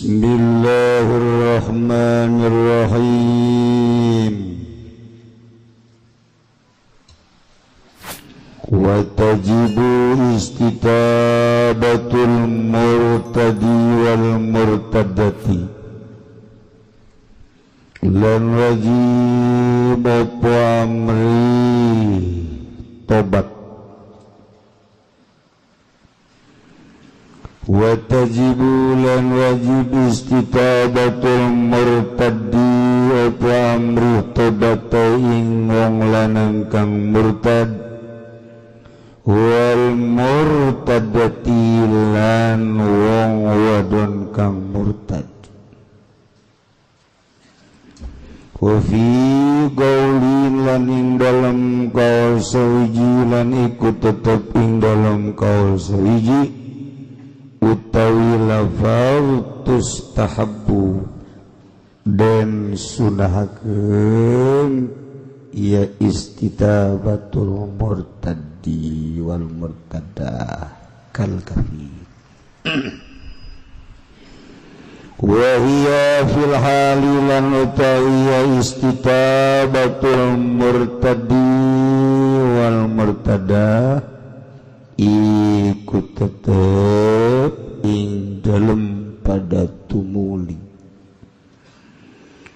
Bismillahirrahmanirrahim. Wa tajibu istitabatul murtadi wal murtadati. Lan wajib apa amri tobat. Wa tajibu lan wajib istitabatul murtadi apa amri tobat ing wong lanang kang murtad wal murtadati lan wong wadon kang murtad. Wa fi qaulin lan ing dalem kaul sawiji lan iku tetep ing dalem kaul sawiji utawi lafaz tustahabbu den sunahakeun ya istitabatul murtadi wal murtadah kal kafir. Wa hiya fil hali lan utawi istitabatul murtadi wal murtadah iku tetep ing dalem pada tumuli.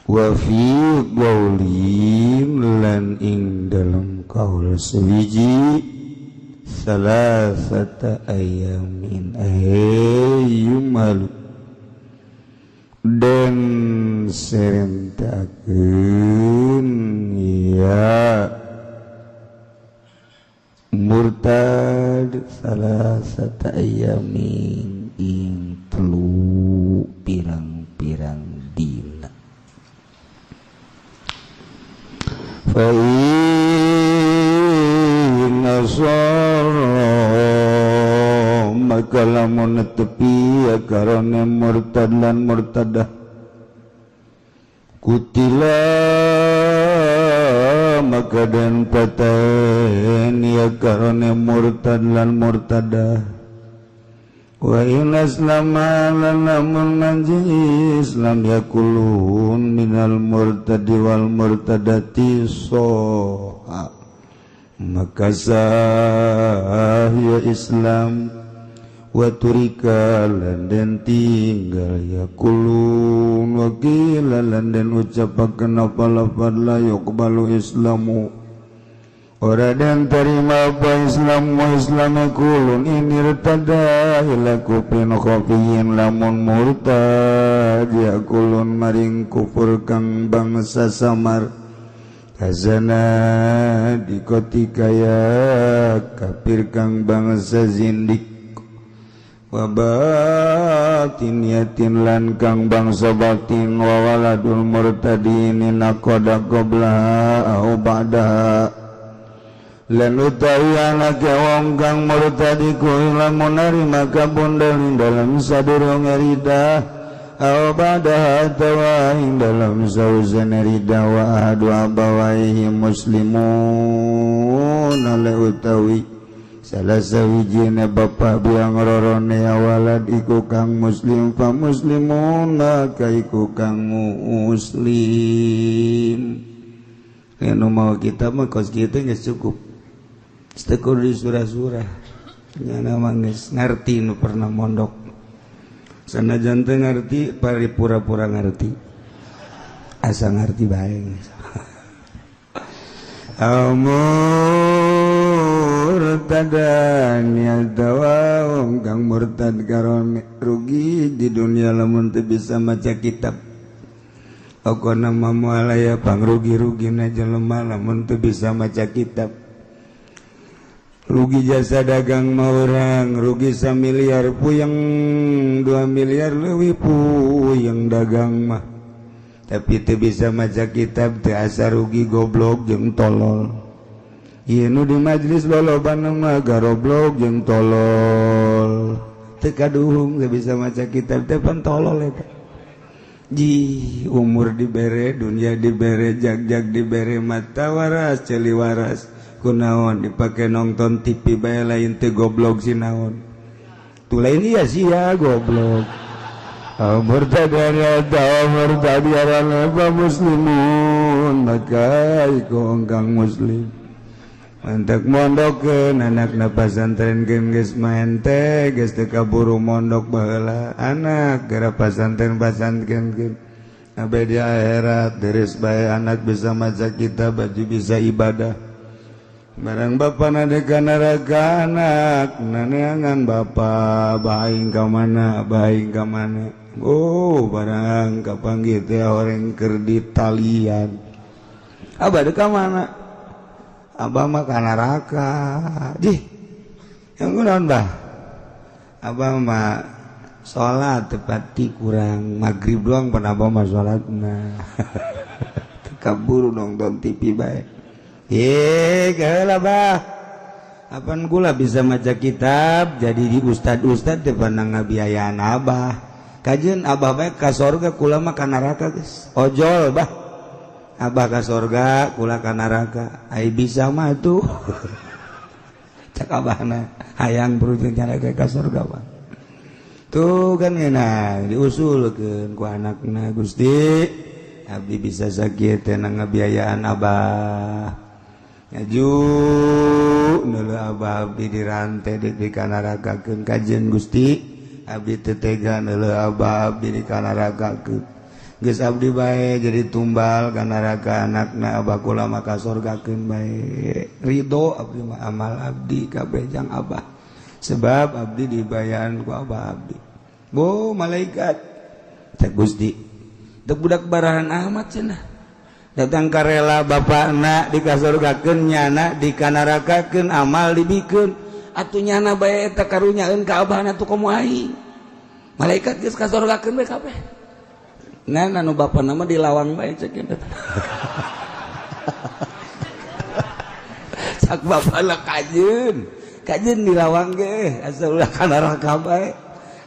Wa fi qaulin lan ing dalem kaul sewiji salasata ayamin ayyumalu den serentakeun ya murtad salasata ayamin ing telu pirang-pirang dina. Fa inna sarra maka lamun netepi karena murtad lan murtadah kutila maka dan paten ya karena murtad lan murtadah. Wa in aslama lan lamun manji Islam yakulun minal murtadi wal murtadati soha maka sah ya Islam. Wa turika lan den tinggal yakulun wa qila lan den ucapakeun apa lafad la yuqbalu islamu ora den terima apa Islam wa Islam kulun ini irtada ila kufrin khafiyin lamun murtad yakulun maring kufur kang bangsa samar kazana dikoti kaya kafir kang bangsa zindik wa batin yatin lan kang bangsa batin wa waladul murtadin naqada qabla au ba'da lan utawi anake wong kang murtad iku lamun narima kabundel ing dalem sadurunge ridah au ba'da atawa ing dalem sausane ridah wa ahadu abawaihi muslimun ale utawi salah sawijine bapa biang rorone walad iku kang muslim fa muslimun maka iku kang muslim. Anu mau kita mah kos kitu geus cukup. Setekur di surah-surah nyana mah geus ngarti nu pernah mondok. Sanajan teu ngarti pari pura-pura ngarti. Asa ngarti bae. Murtadan ya dawa kang murtad karone rugi di dunia lamun teu bisa maca kitab. Okona mamualaya pangrugi-rugina jelema lamun teu bisa maca kitab. Rugi jasa dagang mah urang, rugi samiliar puyeng 2 miliar leuwih puyeng dagang mah. Tapi teu bisa maca kitab teu asa rugi goblok jeung tolol. Ieu nu di majelis lolobana mah garoblok jeung tolol. Teu kaduhung teu bisa maca kitab teh pan tolol eta. Ji umur dibere, dunia dibere, jag-jag dibere, mata waras, ceuli waras. Kunaon dipake nonton TV bae lain teu goblok si naon. Tuh lain iya sih ya goblok. Murtad atau murtad apa muslimun, maka iku kang muslim. Mantak mondokkeun anakna pasantren geus maen teh geus teu kaburu mondok baheula anak gara pasantren pasantren sampai di akhirat deres bae anak bisa maca kitab, baju bisa ibadah. Barang bapak nade ka neraka, anak naneangan bapak, baing ka mana, baing ka mana? Oh, barang kapanggih teh orang keur ditalian. Abah dek ka mana? Abah mah ka neraka. Jih, yang kunaon, bah? Abah mah salat tepati kurang maghrib doang pan abah mah salatna. Teu kaburu nonton TV bae. Eh, geula bah. Apan kula bisa maca kitab jadi di ustad-ustad teh pandang ngabiayaan abah. Kajeun abah bae ka sorga, kula mah ka neraka geus. Ojol, bah. Abah ka sorga, kula ka neraka. Ai bisa mah tuh. Cak abahna hayang berujung nyana ka sorga, bah. Tuh kan ngeunah diusulkeun ku anakna, Gusti, abdi bisa sakit teh ngabiayaan abah. Ngaju nulu abah abdi dirantai di kanarakakeun. Kajeun Gusti, abdi teu tega neuleuh abah abdi dikanarakakeun. Geus abdi bae jadi tumbal ka neraka anakna abah, kula mah ka sorgakeun bae. Ridho abdi mah, amal abdi kabeh jang abah, sebab abdi dibayaan ku abah abdi. Bo malaikat, cek Gusti, teu budak barahan amat cenah datang karela bapakna dikasorgakeun, nyana dikanarakakeun, amal dibikeun. Atuh nyana bae eta karunyaeun ka abahna tuh komo aing. Malaikat geus kasorgakeun bae kabeh. Nah, anu bapana mah dilawang bae cek eta. Cak bapana, kajeun kajeun dilawang ge asal ulah ka neraka bae.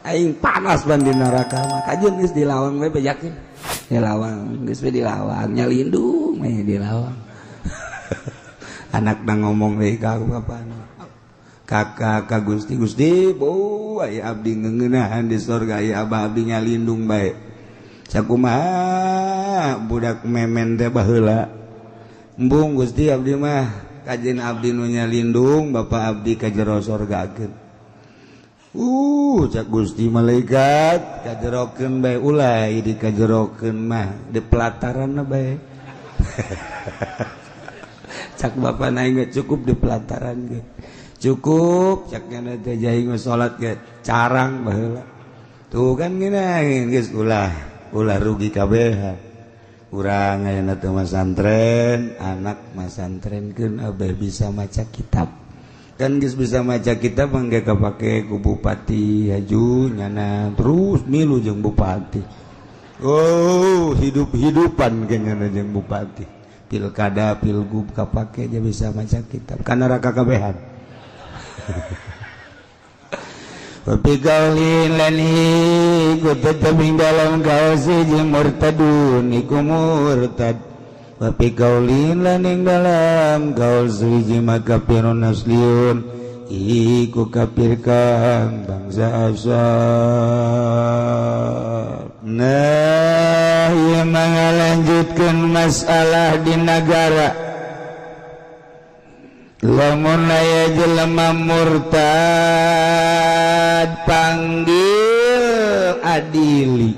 Aing panas ban di neraka mah. Kajeun geus dilawang bae, bejakeun dilawang geus we, dilawang nyalindung we dilawang. Anak ngomong deui ka bapana, kakak ka Gusti, Gusti bo aya abdi ngeuneunahan di sorga, aya abah abdi nyalindung bae. Sakumaha budak memen teh baheula? Embung Gusti, abdi mah kajeun abdi nu nyalindung bapak abdi ka jero sorgakeun. Cak Gusti malaikat, kajerokeun bae, ulah di kajerokeun mah di pelataran bae. Cak bapak naik cukup di pelataran ge cukup. Cak nyana teh jaing salat ge carang baheula. Tuh kan ngeunaheun geus, ulah ulah rugi kabeh urang ayeuna teh masantren anak masantrenkeun abeh bisa maca kitab. Kan geus bisa maca kitab mangga kapake ku bupati, haju nyana terus milu jeung bupati. Oh, hidup-hidupan nyana jeung bupati, pilkada pilgub kapake dia bisa maca kitab, ka neraka kabehan. Wa qaulin lan iku tetep ing dalam kaos jeung murtadun iku murtad. Wa qaulin lan ing dalam kaos hiji makafirun asliun iku kafir kang bangsa asal. Nah, ieu mah ngalanjutkeun masalah di negara. Lamun aya jelema murtad, panggil adili.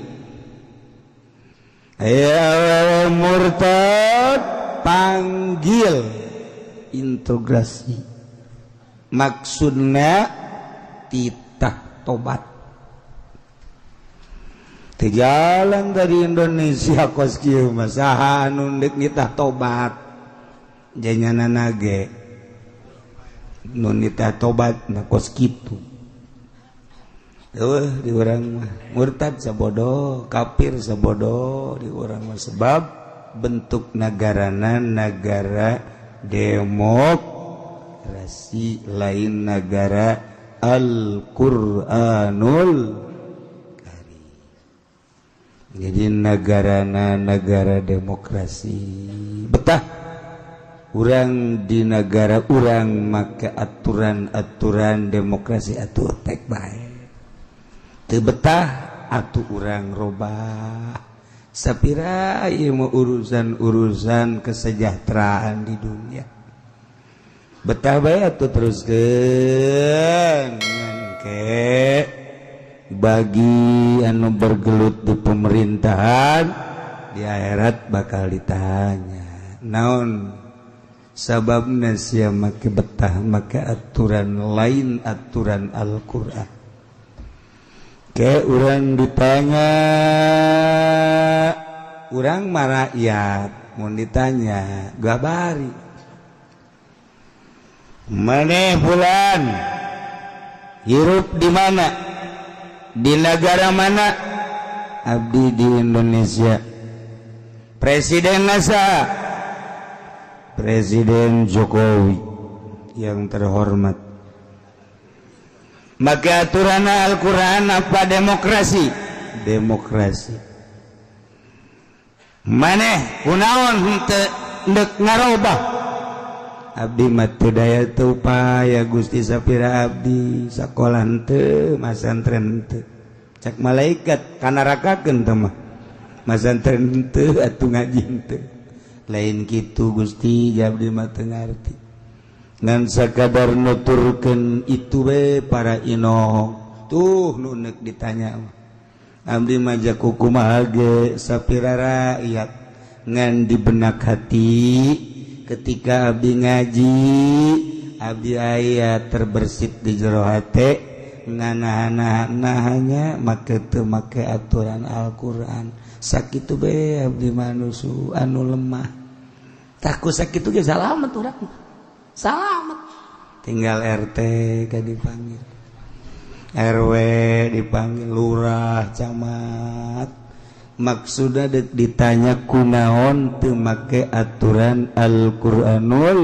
Aya murtad, panggil integrasi, maksudna titah tobat. Teu jalan dari Indonesia kos kieu mah. Saha anu deuk nitah tobat? Janyana nage nu nitah tobat na kos kitu. Eueuh di urang mah murtad sabodo, kafir sabodo di urang mah, sebab bentuk negarana negara demokrasi, lain negara Al-Qur'anul Karim. Jadi negarana negara demokrasi. Betah urang di negara urang make aturan-aturan demokrasi, atur tek bae. Teu betah Atuh urang robah sapira ieu mah urusan-urusan kesejahteraan di dunia. Betah bae atuh teruskeun ke bagi anu bergelut di pemerintahan, di akhirat bakal ditanya naon sababna sia make betah make aturan lain aturan Al-Qur'an. Ke urang ditanya, urang mah rakyat, mun ditanya gabari maneh bulan hirup di mana, di negara mana? Abdi di Indonesia. Presiden NASA Presiden Jokowi yang terhormat. Maka aturan Al-Quran apa demokrasi? Demokrasi. Maneh kunaon henteu ndek ngarobah? Abdi mah teu daya teu upaya, Gusti. Sapira abdi sakola henteu, masantren henteu. Cak malaikat kanarakakeun teh mah, masantren henteu atuh ngaji henteu. Lain kitu, Gusti, abdi mah teu ngarti, ngan sakadar nuturkeun itu we. Para inohong tuh nu neuk ditanya mah. Abdi mah kumaha ge sapira rakyat, ngan di benak hati ketika abdi ngaji, abdi aya terbersit di jero hate nganahan-nahannya make teu make aturan Al-Qur'an. Sakitu be abdi manusia anu lemah. Takut sakitu ge salamet urang, salamet. Tinggal RT ka dipanggil, RW dipanggil, lurah, camat, maksudnya dek ditanya kunaon teu make aturan Al-Qur'anul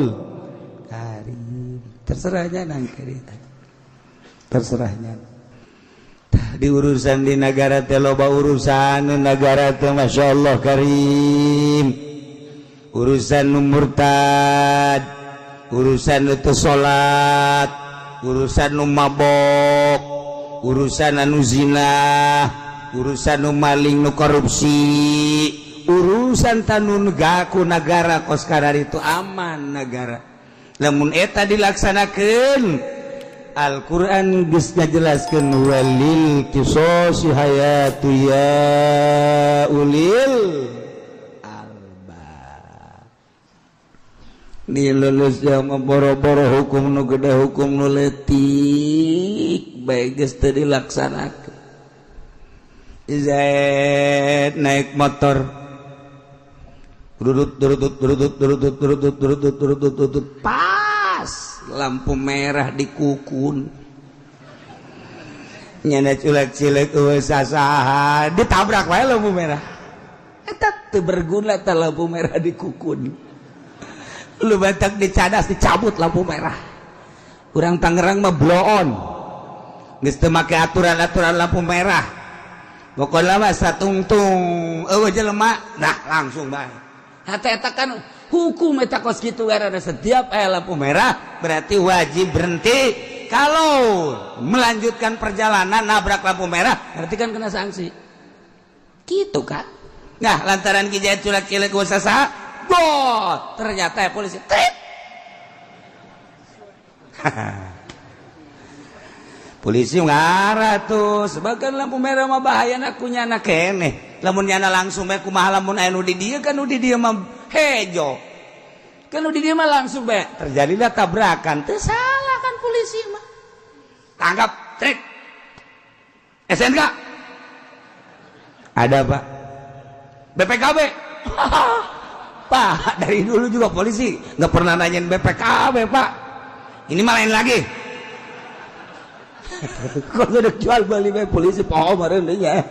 Karim. Terserahnya nangke, terserahnya di urusan di negara teh loba urusan negara teh, Masya Allah Karim. Urusan nu murtad, urusan itu salat, urusan nu mabok, urusan anu zina, urusan nu maling, nu korupsi, urusan tanun gaku negara kos itu aman negara lamun eta dilaksanakan. Al-Quran geus ngajelaskeun walil qisasi hayatu ya ulil albab. Di Indonesia mah boro-boro hukum nu gede, hukum nu leutik bae geus teu dilaksanakeun. Zaid naik motor, durut durut durut durut durut durut durut durut, pas lampu merah dikukun, nyana culek cilek sasaha, ditabrak wae lampu merah eta. Teu berguna ta lampu merah dikukun. Lu batak dicadas, dicabut lampu merah. Urang Tangerang mah bloon, geus teu make aturan-aturan lampu merah. Pokoknya mah satungtung eueuh jelema, nah langsung bae. Hate eta kan hukum eta kos kitu, ada setiap aya lampu merah berarti wajib berhenti. Kalau melanjutkan perjalanan nabrak lampu merah berarti kan kena sanksi gitu kan. Nah, lantaran kijai culak cilek saha bot, ternyata ya polisi trip. Polisi ngarah tuh sebagian lampu merah mah bahaya aku nyana keneh. Lamun nyana langsung bae kumaha? Lamun aya nu di dieu kan, nu di dieu mah hejo kan, nu di dieu mah langsung bae terjadilah tabrakan. Teu salah kan polisi mah, tangkap trik. STNK ada, Pak. BPKB, Pak, dari dulu juga polisi nggak pernah nanyain BPKB, Pak. Ini mah lain lagi. Kalau udah jual beli bae polisi poho meureun nya.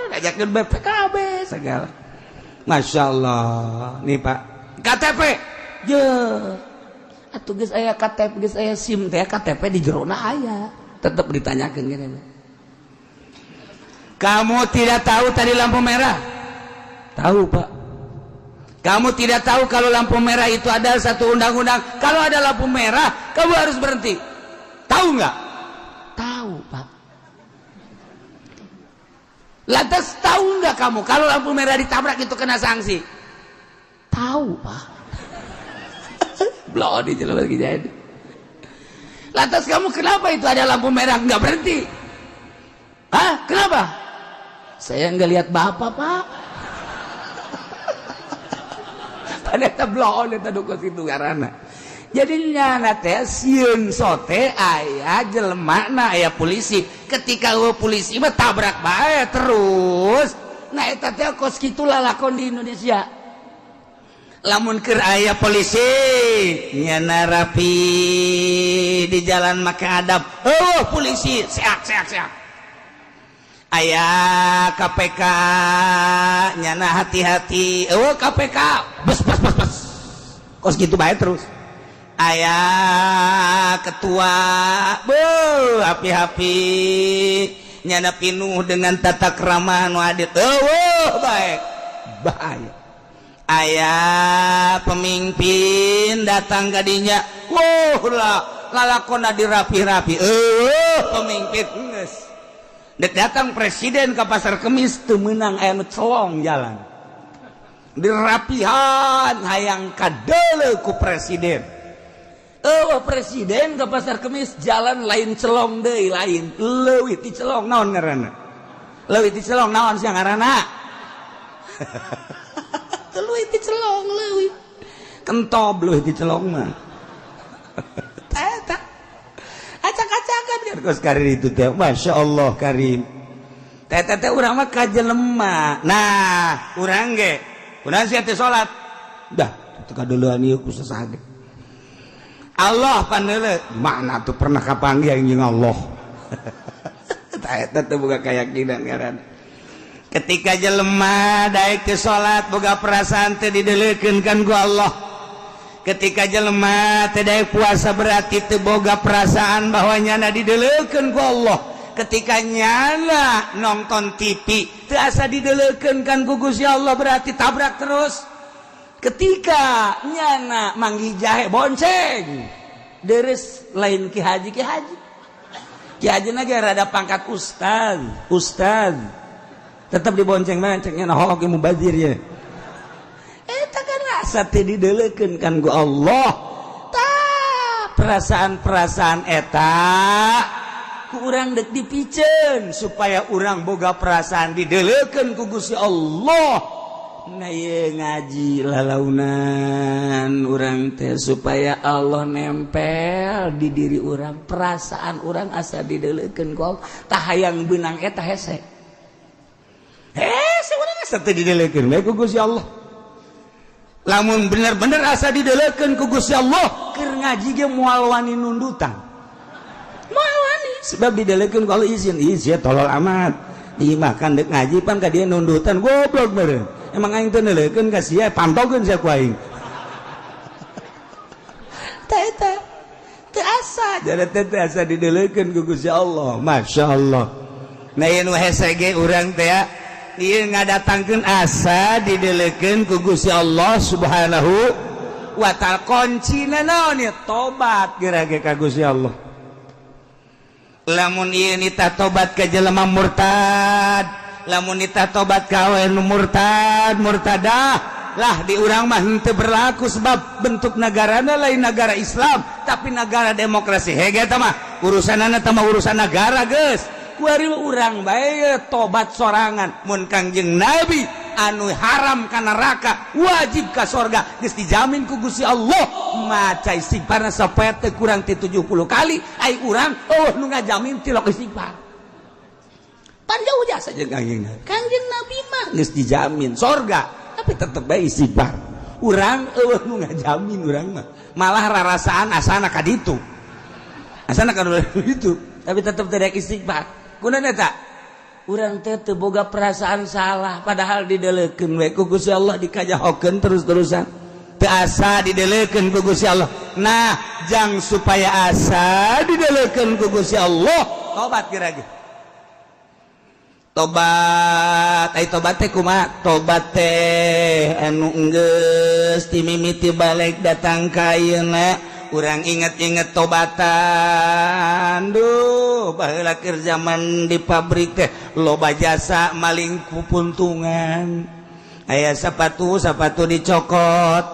Ngajakeun BPKB segala. Masya Allah. Nih, Pak, KTP. Je. Atuh geus aya KTP, geus aya SIM teh, KTP di jerona aya. Tetep ditanyakeun gini. Kamu tidak tahu tadi lampu merah? Tahu, Pak. Kamu tidak tahu kalau lampu merah itu ada satu undang-undang. Kalau ada lampu merah, kamu harus berhenti. Tahu nggak? Tahu, Pak. Lantas tahu nggak kamu kalau lampu merah ditabrak itu kena sanksi? Tahu, Pak. Belum di jalan lagi jadi. Lantas kamu kenapa itu ada lampu merah nggak berhenti? Hah? Kenapa? Saya nggak lihat bapak, Pak. Pada bloon eta dukun itu karena. Jadi nyana teh sieun sote aya jelema na aya polisi. Ketika eueuh polisi mah tabrak bae terus. Nah, eta teh kos kitu lalakon di Indonesia. Lamun keur aya polisi nyana rapi di jalan make adab. Oh, polisi seak seak seak. Aya KPK nyana hati-hati. Oh, KPK bes bes bes bes. Kos gitu bae terus. Aya ketua be hapi-hapi nyana pinuh dengan tata krama nu adil. Oh, baik bahaya. Aya pemimpin datang kadinya, wow lah lalakona dirapi-rapi. Oh, pemimpin geus dek datang presiden ke Pasar Kemis teu meunang, aya nu celong jalan dirapihan hayang kadeuleu ku presiden. Oh, presiden ke Pasar Kemis jalan lain celong deui, lain leuwih ti celong. Naon ngaranna leuwih ti celong? Naon sia ngaranna? Leuwih ti celong, leuwih kentob, leuwih ti celong mah. Eta acak-acakan kan kos karir itu teh. Masya Allah karim. Teh teh urang mah ka jelema. Nah, urang ge urang sia teh salat dah teu kadeulean ieu ku sasaha. Allah paneule mana tuh pernah kapanggih jeung Allah. Tah, eta teh boga keyakinan ngaran. Ketika jelema daek ke salat boga perasaan teh dideleukeun kan ku Allah. Ketika jelema teh daek puasa berarti teu boga perasaan bahwa nyana dideleukeun ku Allah. Ketika nyana nonton TV teu asa dideleukeun kan ku Gusti Allah, berarti tabrak terus. Ketika nyana manggih jahe bonceng deres, lain ki haji, ki haji, ki haji na ge rada pangkat ustaz, ustaz tetap dibonceng boncengnya. Nah, hoki mubazir ya. Eta kan asa teh dideleukeun kan ku Allah. Tah, perasaan-perasaan eta ku urang dek dipiceun supaya urang boga perasaan dideleukeun ku Gusti Allah. Nah, ieu ngaji lalaunan urang teh supaya Allah nempel di diri urang, perasaan urang asa dideleukeun ku Allah. Tah, hayang beunang eta hese hese urang asa teu dideleukeun bae ku Gusti Allah. Lamun bener-bener asa dideleukeun ku Gusti Allah, keur ngaji ge moal wani nundutan, moal wani, sebab dideleukeun ku Allah. Izin izin tolol amat dimakan dek ngaji pan ka dia nundutan, goblok meureun. Emang aing teu neuleukeun ka sia, pantogeun sia ku aing. Tah, eta teu asa jadi teh teu asa dideleukeun ku Gusti Allah. Masya Allah. Nah, ieu nu hese ge urang teh ieu ngadatangkeun asa dideleukeun ku Gusti Allah Subhanahu wa Ta'ala. Kuncina naon ya? Tobat geura ge ka Gusti Allah. Lamun ieu nitah tobat ka jelema murtad, lamun nitah tobat ka awewe nu murtad, murtadah lah, di urang mah henteu berlaku sebab bentuk negarana lain negara Islam tapi negara demokrasi. Hege eta mah urusanana teh mah urusan negara geus. Kuari urang bae tobat sorangan. Mun Kangjeng Nabi anu haram ka neraka, wajib ka sorga, geus dijamin ku Gusti Allah, maca istighfarna sapoe teu kurang ti 70 kali, ai urang oh nu ngajamin tilok istighfar. Pan jauh jasa jeung Kangjeng Nabi. Kangjeng Nabi mah geus dijamin sorga tapi tetep bae istighfar. Urang eueuh nu ngajamin. Urang mah malah rarasaan asana ka ditu, asana ka ditu, tapi tetep tidak istighfar. Kunaon eta? Urang teh teu boga perasaan salah, padahal dideleukeun we ku Gusti Allah, dikajahokeun terus-terusan, teu asa dideleukeun ku Gusti Allah. Nah, jang supaya asa dideleukeun ku Gusti Allah, tobat kira-kira. Tobat ai tobat teh kumaha? Tobat teh anu geus ti mimiti balik datang ka ayeuna. Urang inget-inget tobatan. Duh, baheula keur zaman di pabrik teh loba jasa maling pupuntungan. Aya sepatu, sepatu dicokot,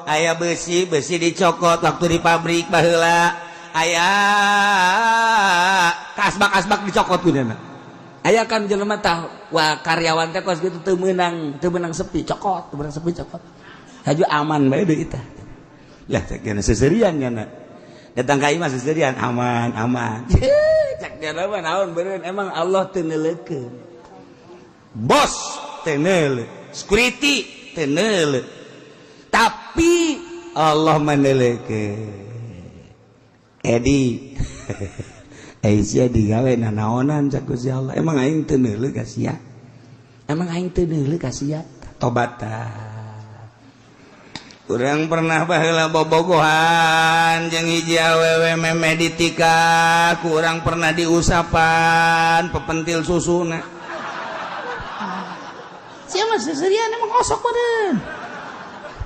aya besi, besi dicokot. Waktu di pabrik baheula aya kasbak, kasbak dicokot. Kunyana aya kan jelema tah, wah, karyawan teh kos gitu, teu meunang, teu meunang sepi, cokot, teu meunang sepi, cokot. Haju aman bae deui tah. Lah, cek dia seserian nyana datang ka imah seserian, aman aman. Cek dia mah naon beureun, emang Allah teu neuleukeun, bos teu neuleuh, security teu neuleuh, tapi Allah meneuleukeun. Edi, eh, sia digawe nanaonan? Cak Gusti Allah, emang aing teu neuleuh ka sia? Emang aing teu neuleuh ka sia? Tobatan. Urang pernah baheula bobogohan jeung hiji awewe, memeh ditikah, kurang pernah diusapan pepentil susuna. Sia mah seserian, emang osok meureun.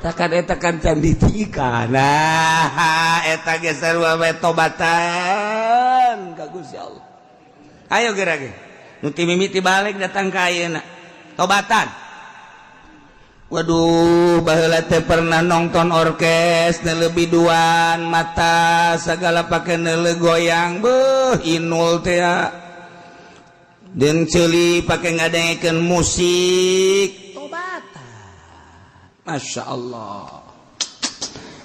Takan eta kan can ditikah. Nah, eta ge sarua we, tobatan ka Gusti Allah. Ayo geura ge nu ti mimiti balik datang ka ayeuna, tobatan. Waduh, baheula teh pernah nonton orkes, lebih duan mata segala pakai neuleuh goyang, beuh, inul teh dan ceuli pakai ngadengekeun musik, tobatan. Masya Allah,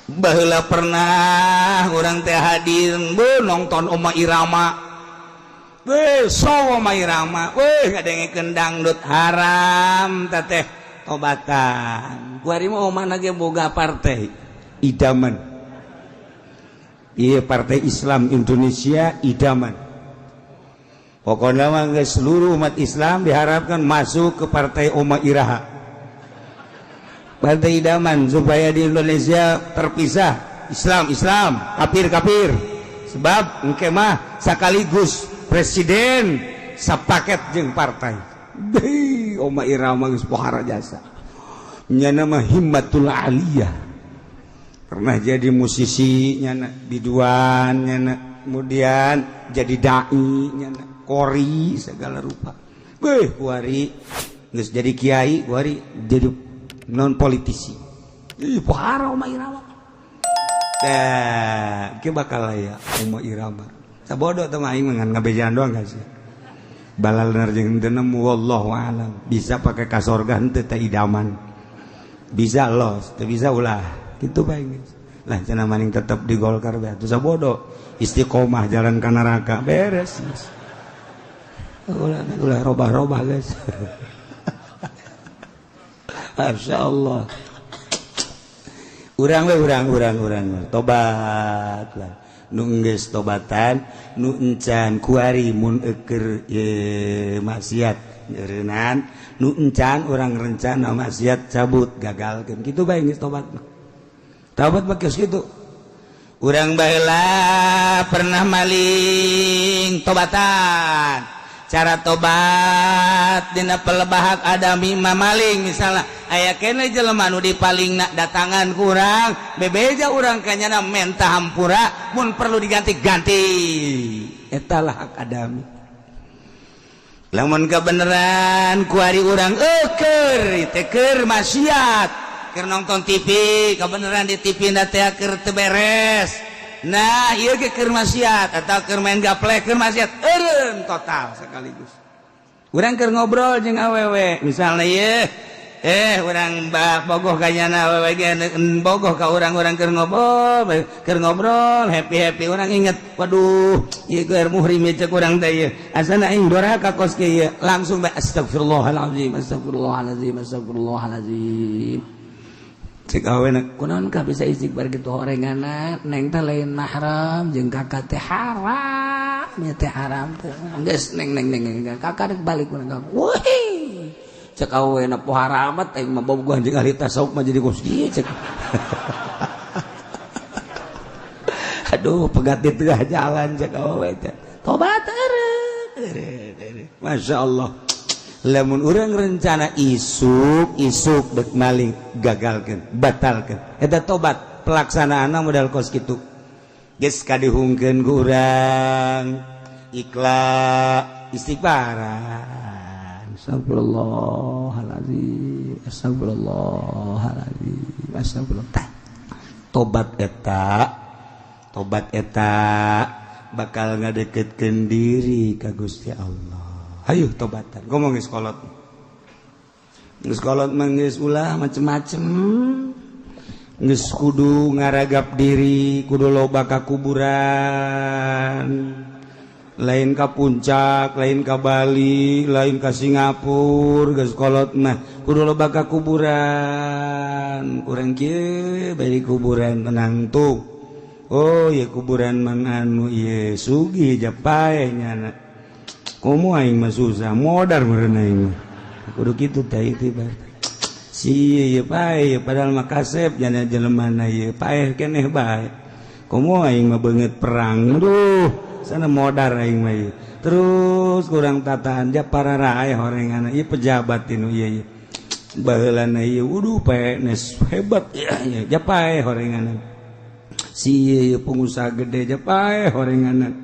baheula pernah urang teh hadir, beuh, nonton Oma Irama. Weh, so Oma Irama, weh, ngadengekeun dangdut haram teh, tobatan. Kuari mah omana ge boga partai idaman. Iya, Partai Islam Indonesia Idaman. Pokoknya mah seluruh umat Islam diharapkan masuk ke partai Oma Iraha, Partai Idaman, supaya di Indonesia terpisah Islam Islam, kafir kafir. Sebab engke mah sekaligus presiden sapaket jeung partai. Deh, Oma Irama geus pohara jasa. Nyana mah himmatul aliyah, pernah jadi musisi nyana, biduan nyana, kemudian jadi dai nyana, kori segala rupa. Beuh, kuari geus jadi kiai, kuari jadi non politisi. Ih, pohara Oma Irama. Tah, ke bakal aya Oma Irama. Sabodo teh mah, aing mah ngan ngabejaan doang gak sih. Balal jeung teu nemu, wallahu alam. Bisa pakai ka sorga henteu teh idaman. Bisa los, teu bisa ulah. Kitu bae geus. Lah, cenah maning tetep di Golkar bae. Atuh sabodo. Istiqomah jalan ka neraka beres. Ulah ulah robah-robah, guys. Masya Allah. Urang we, urang urang urang tobat lah. Nu geus tobatan, nu encan kuari mun eker ye maksiat nyeureunnan, nu encan urang rencana maksiat cabut, gagalkeun. Kitu bae geus tobat mah. Tobat mah geus kitu. Urang baheula pernah maling, tobatan. Cara tobat dina pelebah hak adami mah maling misalnya aya kene jelema nu dipalingna, datangan kurang bebeja urang kanyana, menta hampura, mun perlu diganti-ganti. Eta lah hak adami. Lamun kebenaran kuari urang eker teh keur maksiat, keur nonton TV, kebenaran di TV na teh keur teu beres. Nah, ieu ge keur maksiat atau keur main gaplek, keur maksiat, eureun total sekaligus. Urang keur ngobrol jeung awewe misalnya, ieu urang bogoh kanyana, awewe ge bogoh ka urang, urang keur ngobrol happy happy, urang inget, waduh, ieu keur muhrim cek urang teh, ieu asana aing doraka kos kieu, langsung bae astagfirullahalazim, astagfirullahalazim, astagfirullahalazim. Cek awena, kunaon kah bisa istighfar gitu horenganna? Neng teh lain mahram jeung kakak teh, haram nya teh, haram teh. Geus, neng neng neng, kakak rek balik ku. Wih, cek awena, pohara amat aing mah bogohan jeung ahli tasawuf mah jadi kos kieu cek. Aduh, pegat di tengah jalan cek awewe teh. Tobat eureun. Masya Allah. Lamun urang rencana isuk isuk dek maling, gagalkan, batalkan. Eta tobat, pelaksanaan modal kos kitu. Geus kadihungkeun ku urang, ikhlas, istighfaran, astagfirullahaladzim, astagfirullahaladzim, astagfirullah. Tah, tobat eta, tobat eta bakal ngadeketkeun diri ka Gusti Allah. Hayu tobatan, ngomong geus kolot, geus kolot mah geus ulah macem-macem, geus kudu ngaragap diri, kudu loba ka kuburan, lain ka Puncak, lain ka Bali, lain ka Singapura. Geus kolot mah kudu loba ka kuburan. Kurang kieu bae kuburan tenang tuh. Oh ya, kuburan mang anu ieu sugih japae nyana, komo aing mah susah modar meureun aing mah. Kudu kitu teh itibar si ieu pae, padahal mah kasep jana jelema na ieu paeh keneh bae, komo aing mah beungeut perang, duh sana modar aing mah ieu. Terus kurang tataan ja para rae horengan ieu pejabat tinu ieu, ieu baheulana ieu wuduh PNS hebat ya, ya japae horengan si ieu pengusaha gede japae horengan.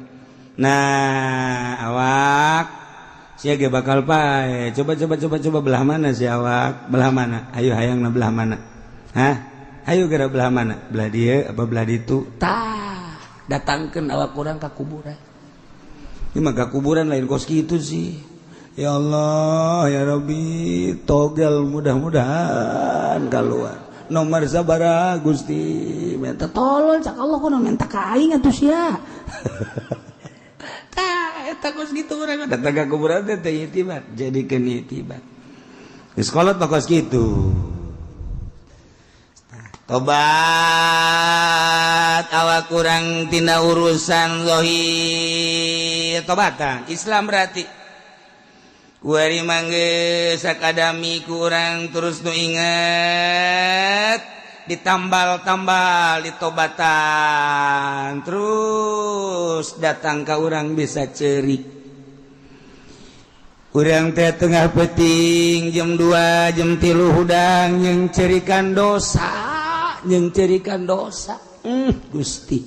Nah, awak sia ge bakal pae. Coba, coba, coba, coba, belah mana si awak? Belah mana? Ayo, hayang na belah mana? Hah? Ayo geura, belah mana? Belah dieu apa belah ditu? Tah, datangkeun awak urang ka kuburan. Ini mah ka kuburan lain kos kitu sih. Ya Allah, ya Rabbi, togel mudah-mudahan keluar nomor sabaraha, Gusti, minta tolong. Cak Allah, kudu minta ka aing atuh sia. Tah, eta kos kitu urang datang ka kuburan teh teh itibar, jadikeun itibar. Geus kolot mah kos kitu. Tobat awak kurang tina urusan zahir, tobatan Islam berarti kuari mangge sakadami kurang terus nu inget, ditambal-tambal, ditobatan terus, datang ke urang bisa cerik. Urang teh tengah peting jam 2, jam 3 hudang yang cerikan dosa, yang cerikan dosa. Gusti,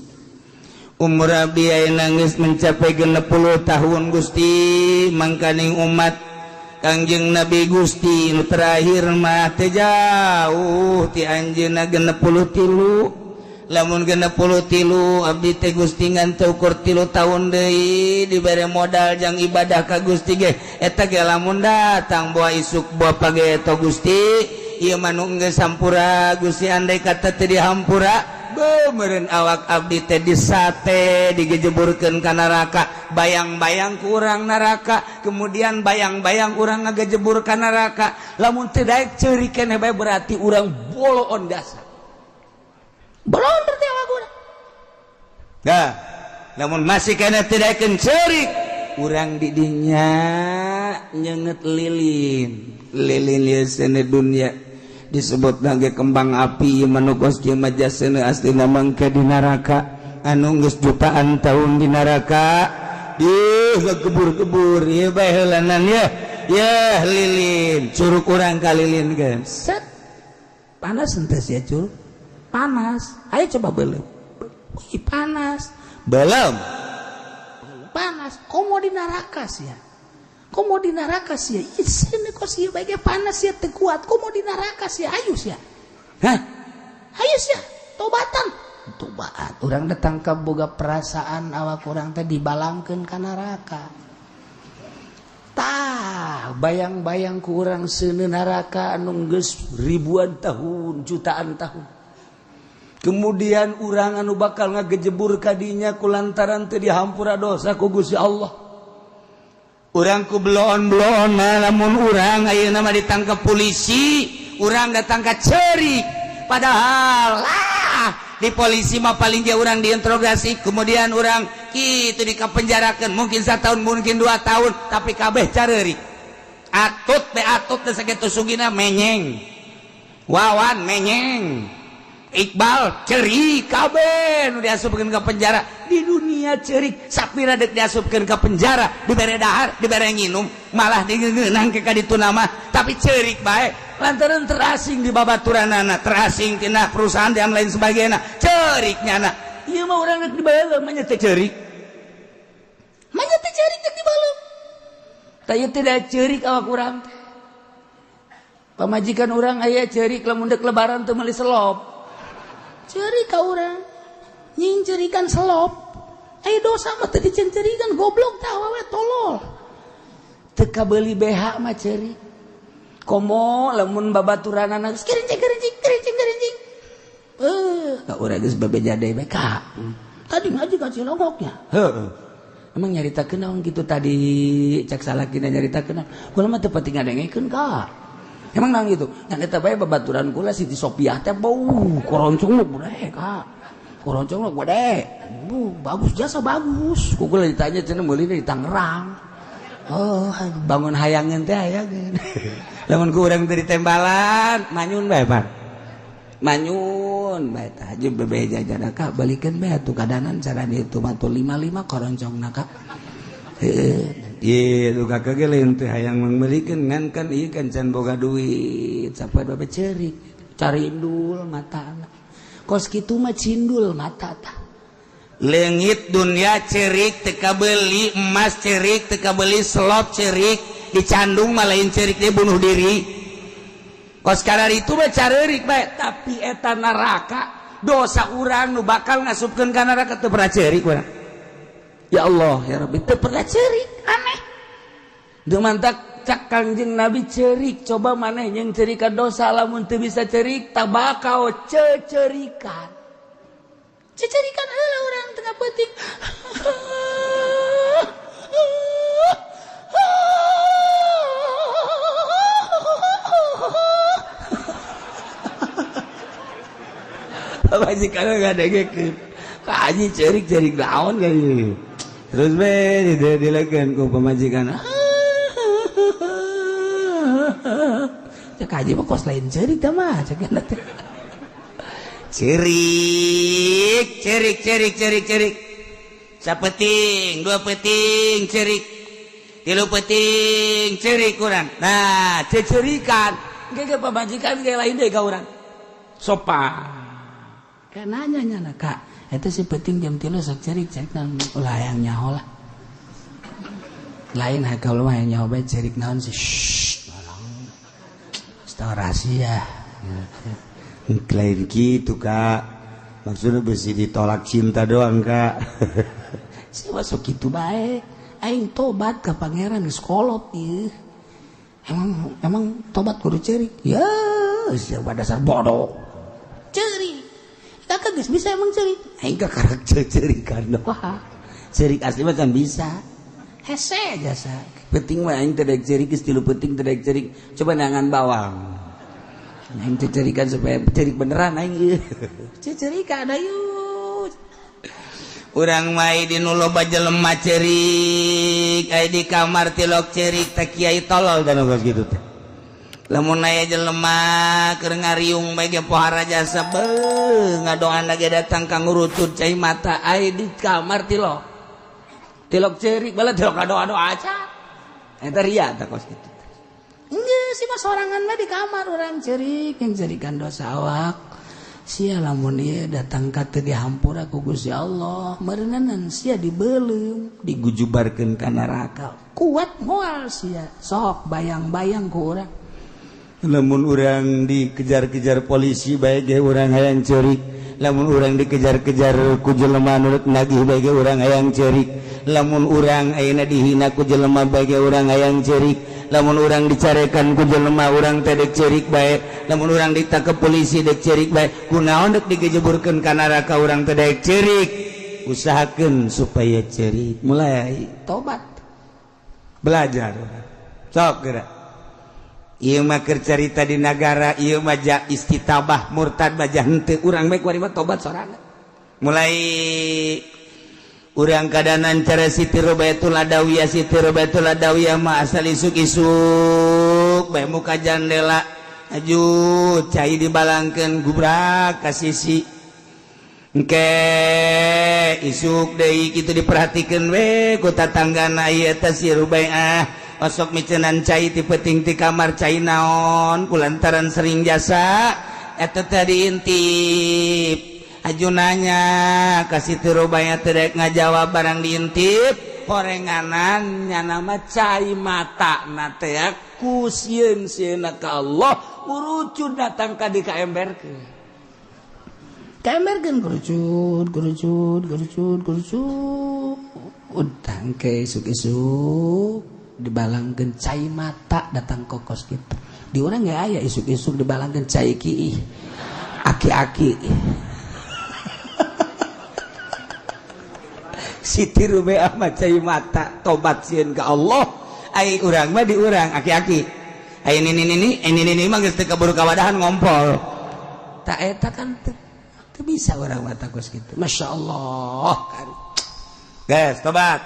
umur abdi ayeuna geus mencapai 60 tahun, Gusti. Mangkaning umat Kangjeng Nabi Gusti nu terakhir mah teu jauh ti anjeunna 63. Lamun 63 abdi teh, Gusti, ngan teu ukur 3 tahun deui dibere modal jang ibadah ka Gusti ge, eta ge lamun datang boa isuk boa pageto. Gusti, ieu mah nu geus hampura, Gusti. Andai kata teu dihampura, beuh, awak abdi teh disate, digejeburkeun ka neraka. Bayang-bayang kurang neraka, kemudian bayang-bayang urang ngagejebur ka neraka. Lamun teu daek ceurik keneh bae, berarti urang boloon jasa, boloon berarti awak urang. Dah, lamun masih keneh teu daekeun ceurik, urang di dinya nyenget lilin. Lilin ieu seuneu dunya disebut lagi kembang api manukos kieu mah jasana aslina mangke di neraka anu geus jutaan tahun di neraka di kebur-kebur ieu bae heulanan ya. Ya, lilin curug urang ka lilin kan set panas henteu sia? Curug panas. Ayo coba belum. Wih, panas. Belum panas. Komo di neraka sia, komo di neraka sia. Ih, kok sia bae panas sia teu kuat, komo di neraka sia. Ayo sia. Hah? Ayo sia, tobatan, tobat. Urang datang ke boga perasaan awak urang teh dibalangkeun ka neraka. Tah, bayang-bayang ku urang seuneu neraka anu geus ribuan tahun, jutaan tahun, kemudian urang anu bakal ngagejebur kadinya kulantaran teu dihampura dosa ku Gusti Allah. Urang ku bloon-bloon. Lamun urang ayeuna mah ditangkap polisi, urang datang ka cerik, padahal lah di polisi mah paling dia urang diinterogasi, kemudian urang itu dikapenjarakan mungkin satu tahun, mungkin 2 tahun, tapi kabeh careuri atut be atut teh sakitu sugina menyeng, Wawan menyeng, Iqbal cerik, kabeh nu diasupkeun ke penjara di dunia cerik. Sapira dek diasupkeun ke penjara, dibere dahar, dibere nginum, malah digeunang ke kaditu nama, tapi cerik bae lantaran terasing di babaturanana, terasing tina perusahaan dan lain sebagainya, cerik nyana. Ieu mah urang rek dibeuleum mah nya teu ceurik. Mah nya teu ceurik rek dibeuleum. Tah, ieu tidak ceurik awak urang teh. Pamajikan urang aya ceurik lamun dek Lebaran teu meuli selop. Ceurik ka urang. Nyingcerikan selop. Aya dosa mah teu dicencerikan, goblok tah awewe tolol. Teu kabeuli BH mah ceurik. Komo lamun babaturanana geus kerincing kerincing kerincing kerincing. Eh, ka urang geus bebeja deui bae ka. Tadi ngaji ka Cilongoknya. Heeh. Emang nyaritakeun naon kitu tadi, cak salakina nyaritakeun naon? Kula mah teu pati ngadengekeun ka. Emang naon gitu? Ngan eta bae babaturan kula Siti Sopiah teh bau koroncong gede ka. Koroncong gede. Bu, bagus jasa bagus. Ku kula ditanya cenah meuli di Tangerang. Oh, bangun hayangeun teh hayangeun. Lamun ku urang teh ditembalan, manyun bae, Pak. Manyun bae tah jeung bebeja jana ka balikeun bae atuh kadanan cara ditu mah tuh 55 koroncongna ka. Heeh. Ieu kakak ge lain teh hayang meulikeun, ngan kan ieu kan can boga duit, sampai babe ceurik carindul mata. Kos kitu mah cindul mata tah. Leungit dunia cerik teu kabeli, emas cerik teu kabeli, selop cerik dicandung mah lain cerik, dia bunuh diri. Kos kadar itu mah careurik bae, tapi eta neraka dosa urang nu bakal ngasupkeun ka neraka teu pernah cerik urang. Ya Allah ya Rabbi, teu pernah cerik, aneh. Teu mantak cak Kangjeng Nabi cerik, coba maneh yang cerikan dosa, lamun teu bisa cerik tabakau cecerikan. Cecerikan heula urang tengah peuting. Pamajikan ngadengekeun. Ka haji cerik-cerik naon kali. Terus be dilekeun ku pamajikan. Cek haji mah kos lain cerik tah mah cek teh. Cerik, cerik, cerik, cerik, cerik. Sapeting, dua peting, cerik. Tilu peting, cerik kurang. Nah, cecerikan. Ge pamajikan ge lain deui ka urang. Sopan. Kayak nanya nyana, Kak, eta si peting jam 3 sok cerik cerik naon, ulah hayang nyaho lah. Lain kalau mah hayang nyaho bae cerik naon sih. Shh. Tahu rahasia. Lain gitu, Kak. Maksudnya besi ditolak cinta doang, Kak. Si masuk gitu bae. Aing tobat ke pangeran geus kolot ieu. Emang emang tobat kudu cerik. Ya, siapa dasar bodoh. Cerik. Kakak geus bisa emang cerik. Aing kakarek cerikan. Wah. Cerik asli mah can bisa. Hese jasa. Penting mah aing teh daek cerik geus 3 penting teh daek cerik. Coba nangan bawang. Aing teh cerikan supaya cerik beneran aing ieu. Cerikan ayo. Urang mah di nu loba jelema cerik, aya di kamar tilok cerik teh kiai tolol dan geus kitu teh. Lamun aya jelema keur ngariung bae ge pohara jasa beuh ngadoan ge datang ka ngurucut cai mata, aya di kamar tilok. Tilok cerik bala tilok ngadoa-doa aca. Eta ria tah kos kitu. Enggeus sih mah sorangan mah di kamar urang cerik yang cerikan dosa awak. Sia lamun ieu datang ka teu dihampura ku Gusti Allah, meureunan sia dibeuleum, digujubarkeun ka neraka. Kuat moal sia, sok bayang-bayang ku urang. Lamun urang dikejar-kejar polisi bae ge urang hayang ceurik, lamun urang dikejar-kejar ku jelema nu rek nagih bae ge urang hayang ceurik, lamun urang ayeuna dihina ku jelema bae ge urang hayang ceurik, lamun urang dicarekan ku jelema urang teh dek ceurik bae, lamun urang ditangkep polisi dek ceurik bae. Kunaon dek digejeburkeun ka neraka urang teh dek ceurik? Usahakeun supaya ceurik, mulai tobat, belajar sok geura. Ieu mah keur carita di nagara ieu mah ja istitabah murtad mah ja henteu, urang bae kuari mah tobat sorangan. Mulai urang kadanan cara Siti Robatul Adawiyah. Siti Robatul Adawiyah mah asal isuk-isuk bae muka jandela aju cai dibalangkeun, gubrak ka sisi. Engke isuk deui kitu diperhatikeun we ku tatanggana, ieu teh si Rubaiah osok micenan cai ti peuting ti kamar, cai naon? Kulantaran sering jasa eta teh diintip. Aju nanya ka Siti Rubayah teu daek ngajawab, barang diintip horenganan nyana mah cai mata na teh ku sieun sieuna ka Allah ngurucut datang ka di ka emberkeun, ka emberkeun, kerucut, kerucut, kerucut, kerucut. Tangke isuk-isuk dibalangkeun cai mata datang kokos gitu. Di urang nggak aya isuk-isuk dibalangkeun cai ki aki-aki. Siti Rubayah mah cai mata tobat sieun ka Allah. Ai urang mah di urang aki-aki, ai ini ini ini ini mah geus teu kaburu kawadahan ngompol. Tak eta kan teu bisa urang mah kos kitu. Masya Allah kan. Guys, tobat,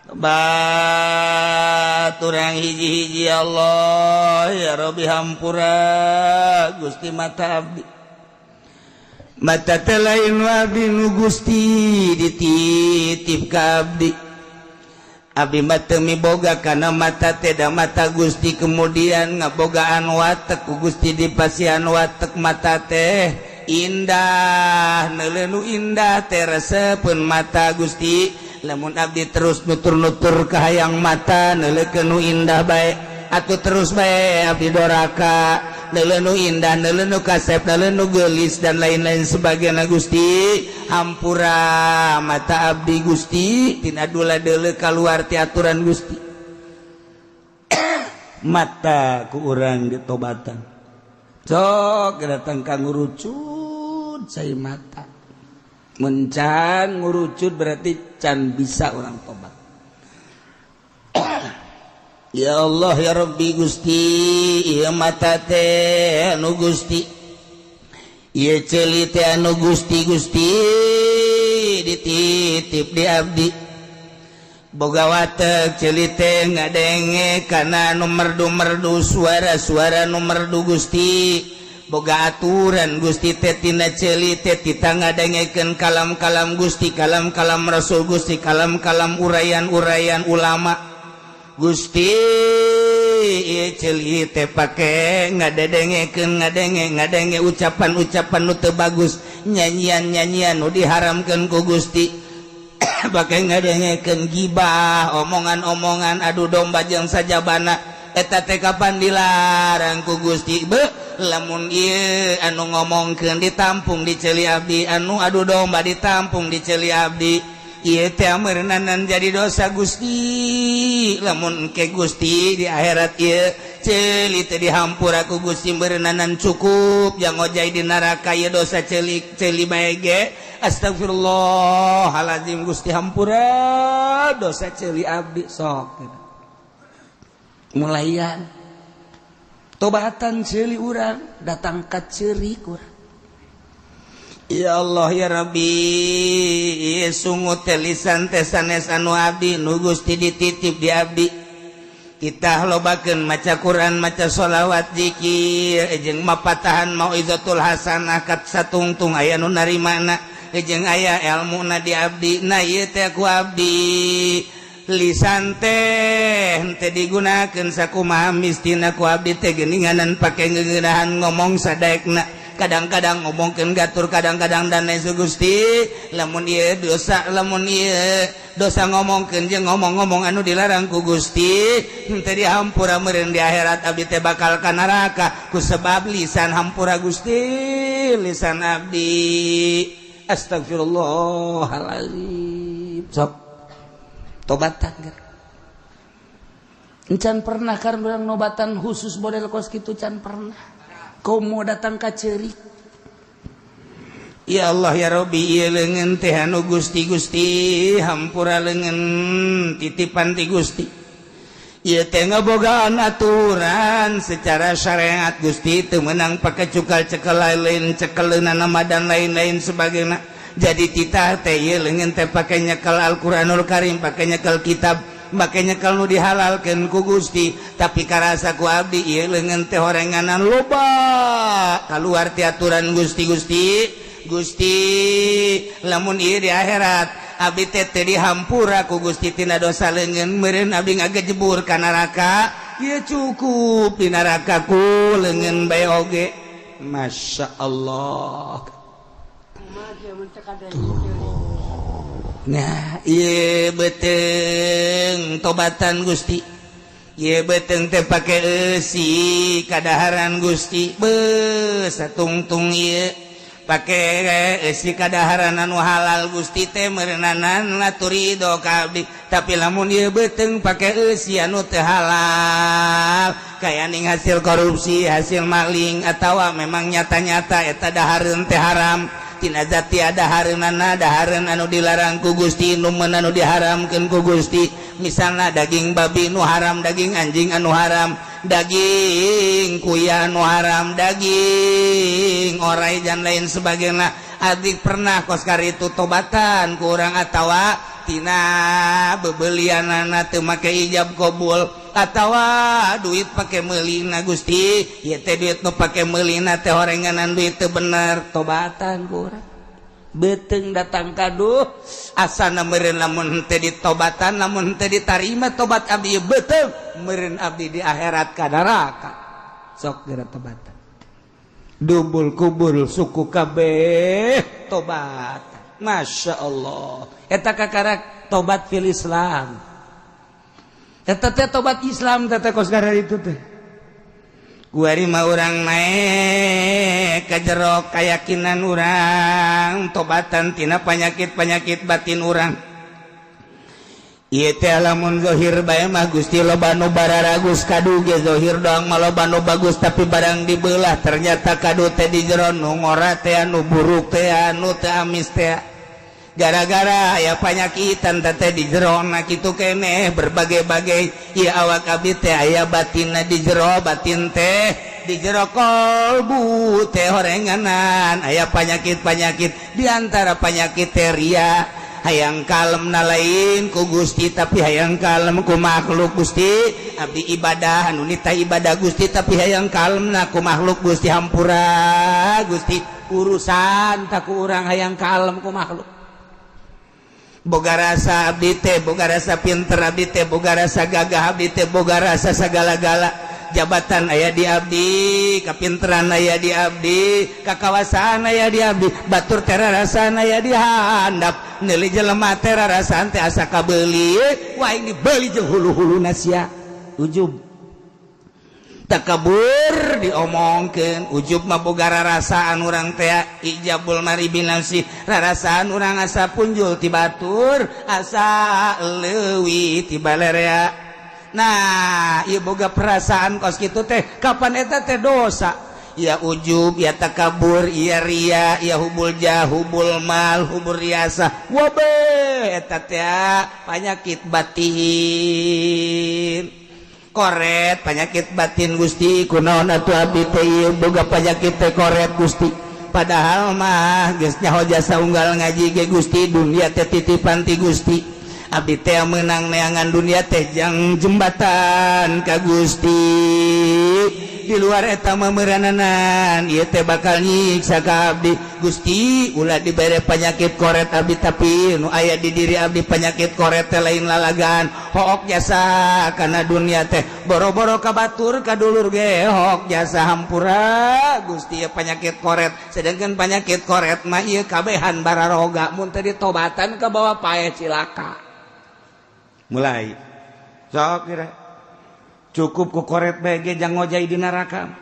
tobat urang hiji-hiji. Allah ya Rabbi, hampura Gusti mata abdi. Mata teh lain abdi nu Gusti dititip ka abdi. Abdi mah teu miboga kana mata teh, da mata Gusti kemudian ngabogaan watek, ku Gusti dipasihan watek. Mata teh indah, neuleu nu indah teh resepeun mata. Gusti, lamun abdi terus nutur-nutur ka hayang mata neuleukeun nu indah bae atuh, terus bae abdi doraka, neuleu nu indah, neuleu nu kasep, neuleu nu geulis, dan lain-lain sebagainya. Gusti, hampura mata abdi Gusti tina dula deuleu kaluar ti aturan Gusti. Mata ku urang ditobatan, sok datang ka ngurucut cai mata. Mun can ngurucut berarti can bisa orang tobat. Ya Allah ya Rabbi, Gusti, ieu mata teh anu Gusti, ieu ceuli teh anu Gusti. Gusti dititip di abdi, boga watek ceuli teh ngadenge kana anu merdu-merdu, suara-suara nu merdu. Gusti, boga aturan Gusti teh tina ceuli teh tita ngadengekeun kalam-kalam Gusti, kalam-kalam Rasul Gusti, kalam-kalam uraian-uraian ulama. Gusti, ceuli teh pake ngadedengekeun, ngadenge ngadenge ucapan-ucapan nu teu bagus, nyanyian-nyanyian nu diharamkeun ku Gusti, pake ngadengekeun gibah, omongan-omongan adu domba jeung sajabana. Eta teh kapan dilarang ku Gusti? Be lamun ieu anu ngomongkeun ditampung di ceuli abdi, anu adu domba ditampung di ceuli abdi, ieu teh meureunanan jadi dosa. Gusti, lamun ke Gusti di akhirat ieu ceuli teh dihampura ku Gusti, meureunanan cukup yang ngojay di neraka ieu dosa ceuli ceuli bae ge. Astagfirullahaladzim, Gusti, hampura dosa ceuli abdi. Sok mulayan tobatan ceuli urang datang ka ceurik urang. Ya Allah ya Rabbi, sungut teh, lisan teh sanes anu abdi, nu Gusti dititip di abdi. Kita lobakeun maca Quran, maca sholawat, zikir, jeung mapatahan mauizatul hasanah kat satungtung aya nu narimana jeung aya elmuna di abdi. Nah, ieu teh ku abdi lisan teh henteu digunakeun sakumaha mistina ku abdi teh, geuninganan pake ngeunahan ngomong sadaekna, kadang-kadang ngomongkeun gatur, kadang-kadang dan lain. Gusti, lamun ieu dosa, lamun ieu dosa ngomongkeun jeung ngomong-ngomong anu dilarang ku Gusti henteu dihampura meureun di akhirat abdi teh bakal ka neraka ku sebab lisan. Hampura Gusti lisan abdi. Astagfirullahaladzim. Sok tobatan. Encan pernah kan urang nobatan khusus model kos kitu? Can pernah. Komo datang ka ceurik. Ya Allah ya Rabbi, ieu leungeun teh anu Gusti. Gusti, hampura leungeun titipan ti Gusti. Ieu teh ngabogaan aturan secara syariat Gusti, teu meunang pake cukal cekel lain, cekeleunana nama dan lain-lain sebagainya. Jadi titah teh ieu leungeun teh pake nyekel Al-Qur'anul Karim, pake nyekel kitab, makanya kalau dihalalkan ku Gusti, tapi karasa ku abdi ieu leungeun teh horenganan loba keluar ti aturan Gusti. Gusti, Gusti, lamun ieu di akhirat abdi teh teu dihampura ku Gusti tina dosa leungeun, meureun abdi ngagejebur ka neraka. Ieu cukup di neraka ku leungeun bae oge. Masya Allah. Tuh. Nah, ieu beuteung tobatan, Gusti. Ieu beuteung teh pake eusi kadaharan, Gusti. Be satungtung ieu pake eusi kadaharan anu halal, Gusti teh meureunanan atuh ridho ka abdi. Tapi lamun ieu beuteung pake eusi anu teu halal, kaya ning hasil korupsi, hasil maling, atawa memang nyata-nyata eta dahareun teh haram tina zati dahareunana, dahareun anu dilarang ku Gusti, nu meun anu diharamkeun ku Gusti, misalnya daging babi nu haram, daging anjing anu haram, daging kuya anu haram, daging orai dan lain sebagainya. Adik pernah koskar itu tobatan kurang atawa tina bebelianana teu make ijab kabul atawa duit pake meulina, Gusti. Ieu teh duit nu pake meulina teh horenganan, duit teu bener. Tobatan kurang, beuteung datang kaduh asana meureun. Lamun teu ditobatan, lamun teu ditarima tobat abdi, beuteung meureun abdi di akhirat ka neraka. Sok geura tobatan, dubul kubul suku kabeh tobat. Masya Allah, eta kakarak tobat fil Islam. Eta teh tobat Islam teh kos itu teh. Kuari mah urang naik ka jero keyakinan urang, tobatan tina penyakit-penyakit batin urang. Ieu teh lamun zahir bae mah, Gusti, loba nu bararagus. Kadu ge zahir doang mah loba nu bagus, tapi barang dibelah ternyata kadu teh di jero nu ngora teh, nu buruk teh, anu teh amis teh, gara-gara aya panyakitan teh di jero na kitu keneh berbagai-bagai. Ieu awak abdi teh aya batinna di jero, batin teh di jero kolbu teh horenganan aya penyakit-penyakit. Di antara penyakit teh ria, hayang kalem na lain ku Gusti, tapi hayang kalem ku makhluk. Gusti, abdi ibadah anu nita ibadah, Gusti, tapi hayang kalem na ku makhluk. Gusti, hampura, Gusti, urusan tak ku urang, hayang kalem ku makhluk. Boga rasa abdi teh, boga rasa pinter abdi teh, boga rasa gagah abdi teh, boga rasa segala-gala, jabatan aya di abdi, kapinteran aya di abdi, kakawasaan aya di abdi, batur tera rasaan aya di handap, neuli jelema tera rasaan teh asa kabeuli. Wah, ini beuli jeung hulu-hulu sia. Ujub, takabur diomongkeun. Ujub mah boga rarasaan urang teh, ijabul mari binafsi, rarasaan urang asa punjul ti batur, asa leuwih ti balerea. Nah, ieu boga perasaan kos kitu teh kapan eta teh dosa ya? Ujub ya, takabur ya, ria ya, hubul jah, hubul mal, hubul riasa, wabe eta teh penyakit batin. Koret penyakit batin, Gusti. Kunaon atuh abdi teh ieu boga penyakit teh koret, Gusti? Padahal mah geus nyaho jasa unggal ngaji ge, Gusti, dunia teh titipan ti Gusti. Abdi teh menang neangan dunia teh jang jembatan ka Gusti. Di luar eta mah meurananan ieu teh bakal nyiksa ka abdi. Gusti, ulah dibere penyakit koret abdi. Tapi nu aya di diri abdi penyakit koret teh lain lalagan, hook jasa karena dunia teh, boro-boro ka batur, ka dulur ge hook jasa. Hampura, Gusti, ya penyakit koret. Sedangkan penyakit koret mah ieu kabehan bararoga, mun teu ditobatan ka bawa paeh cilaka. Mulai sok kira cukup ku koret bae ge jang ngojay di neraka.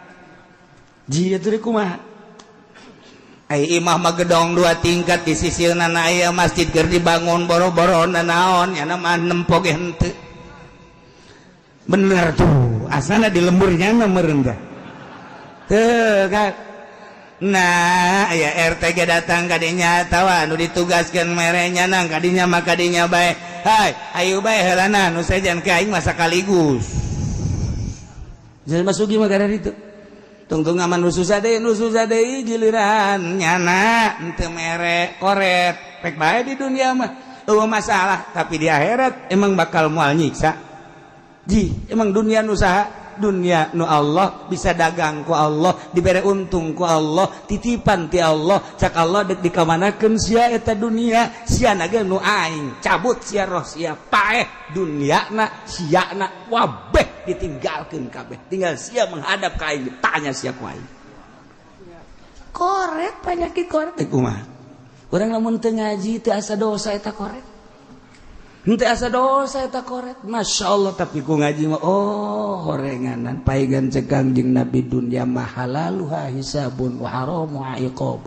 Jia teh kumaha? Ai imah mah gedong dua tingkat, di sisi nana aya masjid keur dibangun, boro-boro naon nya mah nempo ge henteu. Bener tuh, asana di lemburnya mah meureun teh teu kan. Nah, aya RT ge datang kadinya atawa anu ditugaskeun merenya nang kadinya mah kadinya bae. Hai, ayo bae heulana nu sejen ke aing mah sakaligus. Jadi masuki mah gara itu. Tungtung aman nu susah deui, nu susah deui, giliran nyana henteu mere koret. Pek bae di dunia mah. Eueuh masalah, tapi di akhirat emang bakal moal nyiksa. Ji, emang dunia nu saha? Dunia nu Allah, bisa dagang ku Allah, dibere untung ku Allah, titipan ti Allah. Cak Allah, dek dikamanakeun sia eta dunia? Sia na ge nu aing cabut sia roh sia, paeh dunia na, sia na wabeh ditinggalkeun kabeh, tinggal sia menghadap ka aing, tanya sia ku aing. Koret, penyakit koret teh kumaha? Urang lamun teu ngaji teu asa dosa eta koret. Henteu asa dosa eta koret. Masya Allah, tapi ku ngaji mah, oh, horenganan paigan cekang jeung Nabi, dunya mah halaluha hisabun wa haramuha iqab.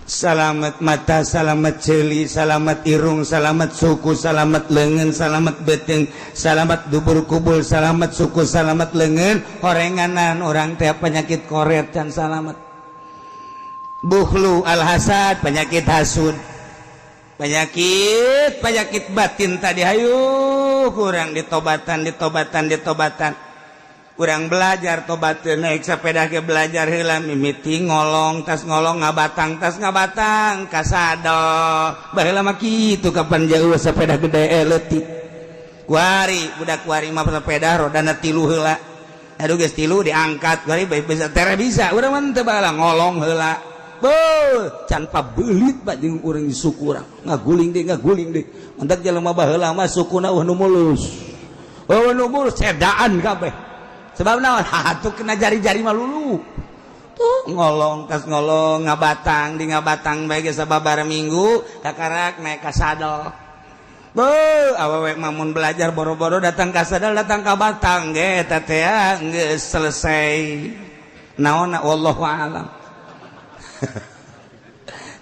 Salamet mata, salamet ceuli, salamet irung, salamet suku, salamet leungeun, salamet beuteung, salamet dubur kubul, salamet suku, salamet leungeun. Horenganan urang teh penyakit koret can salamet. Bukhlu, alhasad, penyakit hasud, penyakit penyakit batin tadi. Hayu kurang ditobatan, ditobatan, ditobatan. Kurang belajar tobat, naik sepeda ke belajar heula, mimiti ngolong, tas ngolong ngabatang, tas ngabatang kasadol. Baheula mah kitu, kapan jauh sepeda gede, leutik. Kuari budak kuari mah sepeda rodana tilu heula. Aduh, geus tilu diangkat kuari bae bisa tere bisa. Urang mah teu, baheula ngolong heula. Beuh, can pabelit, Pak, jeung urang suku urang ngaguling deui, ngaguling deui. Mantak jelema baheula mah sukuna euweuh nu mulus, euweuh nu mulus, cedaan kabeh. Sebab naon atuh, kena jari-jari mah lulu tuh. Ngolong, tas ngolong ngabatang, di ngabatang bae geus sababaraha minggu kakarak naik ka sadel. Beuh, awewe mah mun belajar boro-boro datang ka sadel, datang ka batang ge eta teh geus selesai. Naon, wallahu alam.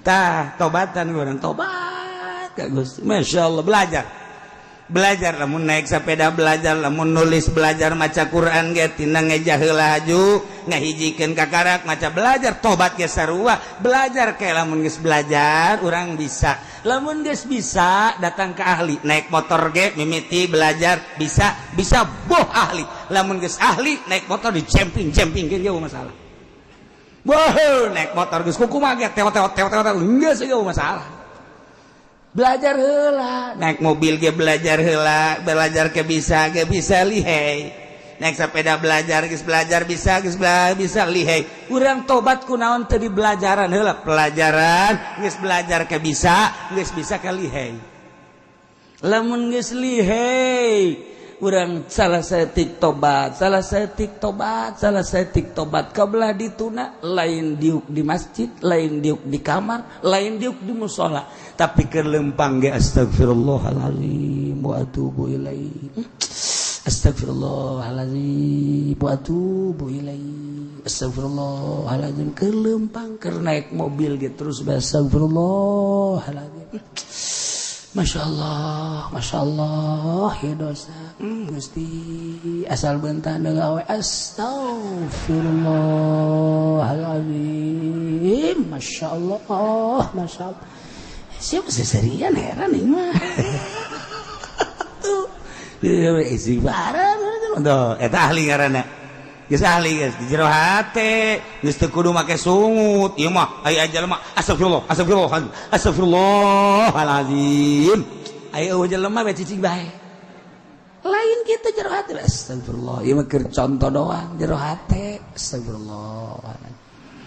Tah, tobatan urang, tobat ka Gusti. Masya Allah, belajar, belajar. Lamun naik sepeda belajar, lamun nulis belajar, maca Quran ge tina ngeja heula haju ngahijikeun kakarak maca belajar. Tobat ge sarua belajar. Kayak lamun geus belajar urang bisa, lamun geus bisa datang ke ahli. Naik motor ge mimiti belajar, bisa bisa, boh ahli. Lamun geus ahli naik motor di camping camping ge masalah. Boh, naik motor geus kumaha ge, teo teo teo teo teo, geus ge masalah. Belajar heula. Naik mobil ge belajar heula, belajar ke bisa ge bisa, lihai. Naik sepeda belajar, geus belajar bisa, geus bisa, lihai. Urang tobat kunaon teu di belajaran heula? Pelajaran geus belajar ke bisa, geus bisa ke lihai. Lamun geus lihai urang salah saeutik tobat, salah saeutik tobat, salah saeutik tobat kabelah dituna. Lain diuk di masjid, lain diuk di kamar, lain diuk di musola, tapi keur lempang ge astagfirullahaladzim wa atubu ilaih, astagfirullahaladzim wa atubu ilaih, astagfirullahaladzim. Keur lempang, keur naik mobil gitu, terus astagfirullahaladzim. Masya Allah, Masya Allah, ya dosa. Gusti, asal bentah gawe astagfirullahaladzim. Masya Allah, Masya Allah. Siapa seserian, heran ini mah. Tuh, istighfar tuh, eta ahli ngaranna. Geus ahli, geus di jero hate, geus teu kudu make sungut. Ieu mah aya jelema astagfirullah, astagfirullah, astagfirullahalazim. Aya euweuh jelema we cicing bae. Lain kitu, jero hate astagfirullah. Ieu mah keur contoh doang, jero hate astagfirullah.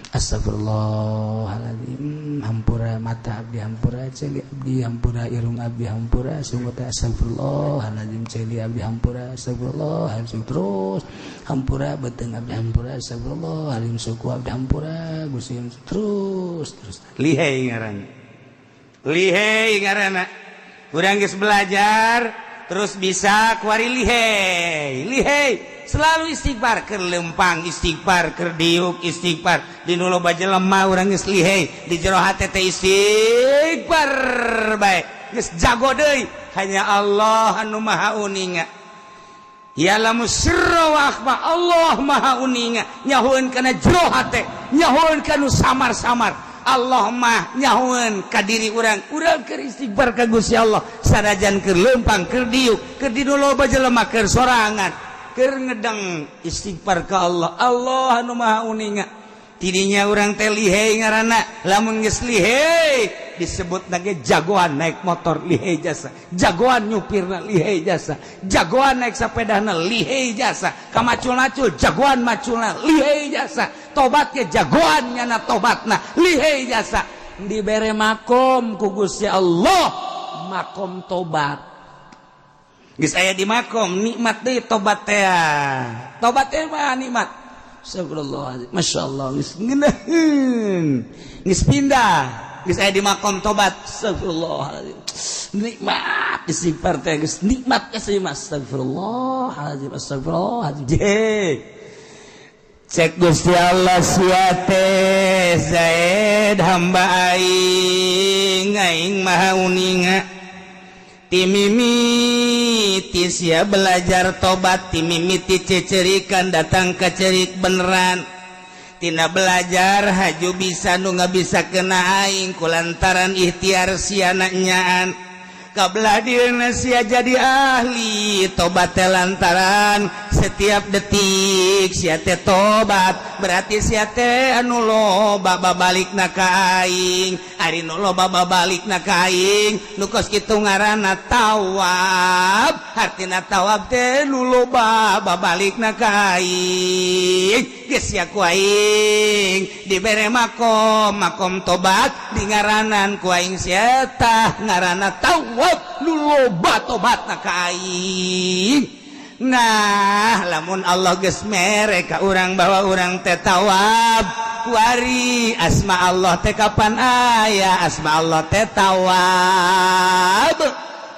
Astagfirullahaladzim, hampura mata abdi, hampura ceuli abdi, hampura irung abdi, hampura sungut. Astagfirullahaladzim, ceuli abdi hampura. Astagfirullahaladzim, terus hampura beuteung abdi, hampura. Astagfirullahaladzim, suku abdi hampura, Gusti. Terus terus. Lihai ngaran, lihai ngaranna. Urang geus belajar terus bisa, kuari lihai, lihai, selalu istighfar. Keur lempang istighfar, keur diuk istighfar, di nu loba jelema urang geus lihai, di jero hate teh istighfar bae, geus jago deui. Hanya Allah anu maha uninga, ya'lamu sirra wa akhfa. Allah maha uninga, nyahoeun kana jero hate, nyahoeun kana samar-samar. Allah mah nyahoeun ka diri urang. Urang keur istighfar ka Gusti Allah, sanajan keur lempang, keur diuk, keur di nu loba jelema, keur sorangan, keur ngedeng, istighfar ka Allah. Allah anu maha uninga. Tidinya urang teh lihai ngaranna. Lamun geus lihai disebut nage jagoan naik motor lihai jasa, jagoan nyupirna lihai jasa, jagoan naik sepedana lihai jasa, kamacul-macul jagoan maculna lihai jasa, tobatnya jagoan nyana tobatna lihai jasa. Dibere makom ku Gusti Allah, makom tobat. Geus aya di makom nikmat deui tobat teh, tobat teh mah nikmat. Astagfirullahaladzim, Masya Allah, geus ngeunaheun, geus pindah. Geus aya di makom tobat. Astagfirullahaladzim, nikmat istighfar teh geus nikmat geus, astagfirullahaladzim, astagfirullahaladzim. Je cek Gusti Allah, "Sia teh Zaid hamba aing, aing maha uninga. Timimiti sia belajar tobat, timimiti cecerikan datang ke cerik beneran, tina belajar haju bisa nu nggak bisa kena aing kulantaran ikhtiar sia nyaan kabelah dirinya sia jadi ahli tobat teh lantaran setiap detik sia teh tobat, berarti sia teh anu loba babalikna ka aing. Ari nu loba babalikna ka aing nu kos kitu ngaranna tawab. Hartina tawab teh nu loba babalikna ka aing. Geus sia ku aing dibere makom, makom tobat, di ngaranan ku aing sia tah ngaranna tawab, nu loba tobatna ka aing." Nah, lamun Allah geus mere ka urang bahwa urang teh tawab, kuari asma Allah teh kapan aya asma Allah teh tawab.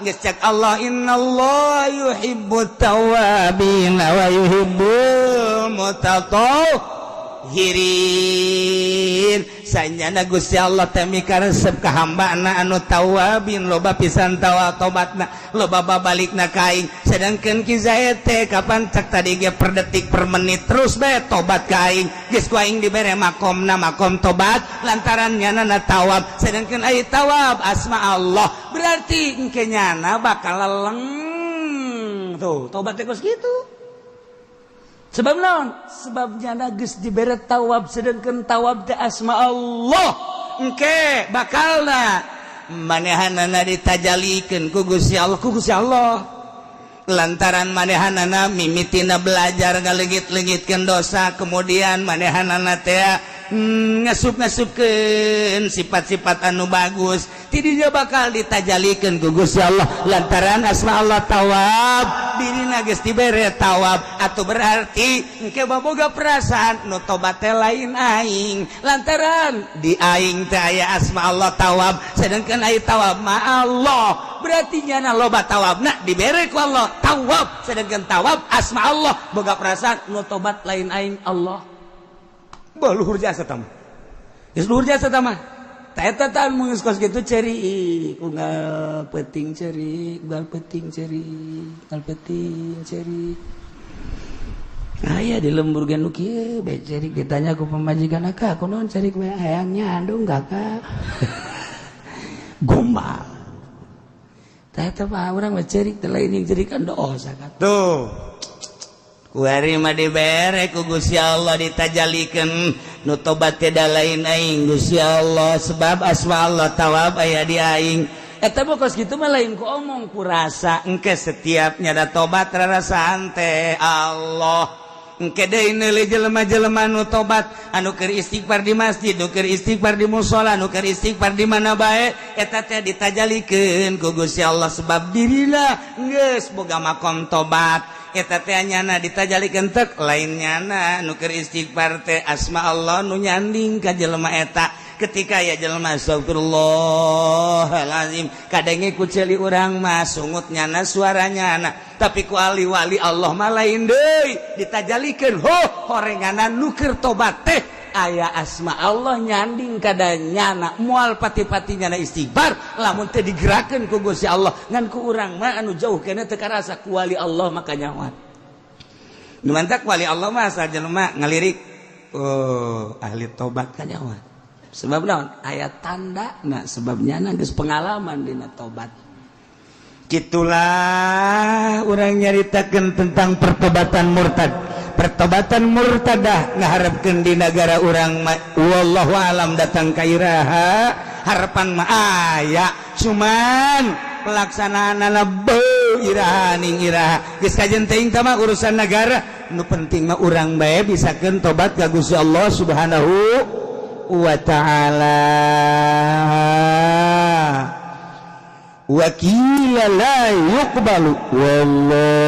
Geus cek Allah, "Innallaha yuhibbut tawabin wa yuhibbul mutatahhirin." Sanyana Gusti Allah teh mikaresep ka hambana anu tawabin, loba pisan tawa tobatna, loba babalikna ka aing. Sedangkan Ki Zaid teh kapan cek tadi ge per detik, per menit terus bae tobat ka aing. Geus ku aing dibere makomna makom tobat lantaran nyana tawab. Sedangkan ai tawab asma Allah, berarti engke nyana bakal leleng tuh tobat teh kos kitu. Sebab naon? Sebab nyana geus dibere tawab, sedangkan tawab teh asma Allah. Engke bakalna manehanana ditajalikeun ku Gusti Allah, ku Gusti Allah lantaran manehanana mimitina belajar ngaleungit-leungitkeun dosa, kemudian manehanana teh ngasup-ngasupkeun sifat-sifat anu bagus, tidinya bakal ditajalikeun ku Gusti Allah lantaran asma Allah tawab. Dirina geus dibere tawab atau berarti engke baboga perasaan nu tobat teh lain aing, lantaran di aing teh aya asma Allah tawab, sedangkan aya tawab ma Allah, berarti nyana loba tawabna dibere ku Allah tawab, sedangkan tawab asma Allah, boga perasaan nu tobat lain aing, Allah. Bah, luhur jasa tah mah. Geus luhur jasa tah mah. Tah eta tah mun geus kos kitu ceurik, unggal peuting ceurik, unggal peuting ceurik, unggal peuting ceurik. Aya di lembur ge nu kieu bae ceurik, ditanya ku pamajikan, "Akak, kunaon ceurik we?" "Hayang nyandung, Kakak." Gombal. Tah eta mah urang mah ceurik teh lain yang cerikan dosa kan. Tuh. Kuari mah dibere ku Gusti Allah, ditajalikeun nu tobat teh lain aing, Gusti Allah, sebab asma Allah tawab aya di aing. Eta mah kos kitu mah lain ku omong, ku rasa. Engke setiap nyada tobat rarasaan teh Allah. Engke deui neuli jelema-jelema nu tobat, anu keur istighfar di masjid, nu keur istighfar di musala, nu keur istighfar di mana bae, eta teh ditajalikeun ku Gusti Allah sebab dirina geus boga makom tobat. Eta teh nyana ditajalikeun tek lain nyana nu keur istighfar teh, asma Allah nu nyanding ka jelema eta. Ketika ya jelema astagfirullahalazim, kadenge ku ceuli urang mah sungut nyana, suara nyana, tapi ku ahli wali Allah mah lain deui, ditajalikeun ho horenganan nu keur tobat teh aya asma Allah nyanding kada nyana. Moal pati-pati nyana istighfar lamun teu digerakkeun ku Gusti Allah. Ngan ku urang mah anu jauh keneh teu karasa, ku wali Allah maka nyawan. Nu mantak wali Allah mah asal jelema ngalirik, oh, ahli tobat, kanyawan. Sebab naon? Aya tanda. Nah, sebab nyana geus pengalaman dina tobat. Gitulah urang nyaritakeun tentang pertobatan murtad, pertobatan murtadah. Ngaharapkeun di negara urang, wallahu alam datang ka iraha, harapan mah aya, cuman pelaksanaan beuh iraha ning iraha. Geus kajen teuing mah urusan negara, nu penting mah urang bae bisakeun tobat ka Gusti Allah Subhanahu wa Ta'ala. Wakila la yuqbalu, wallahu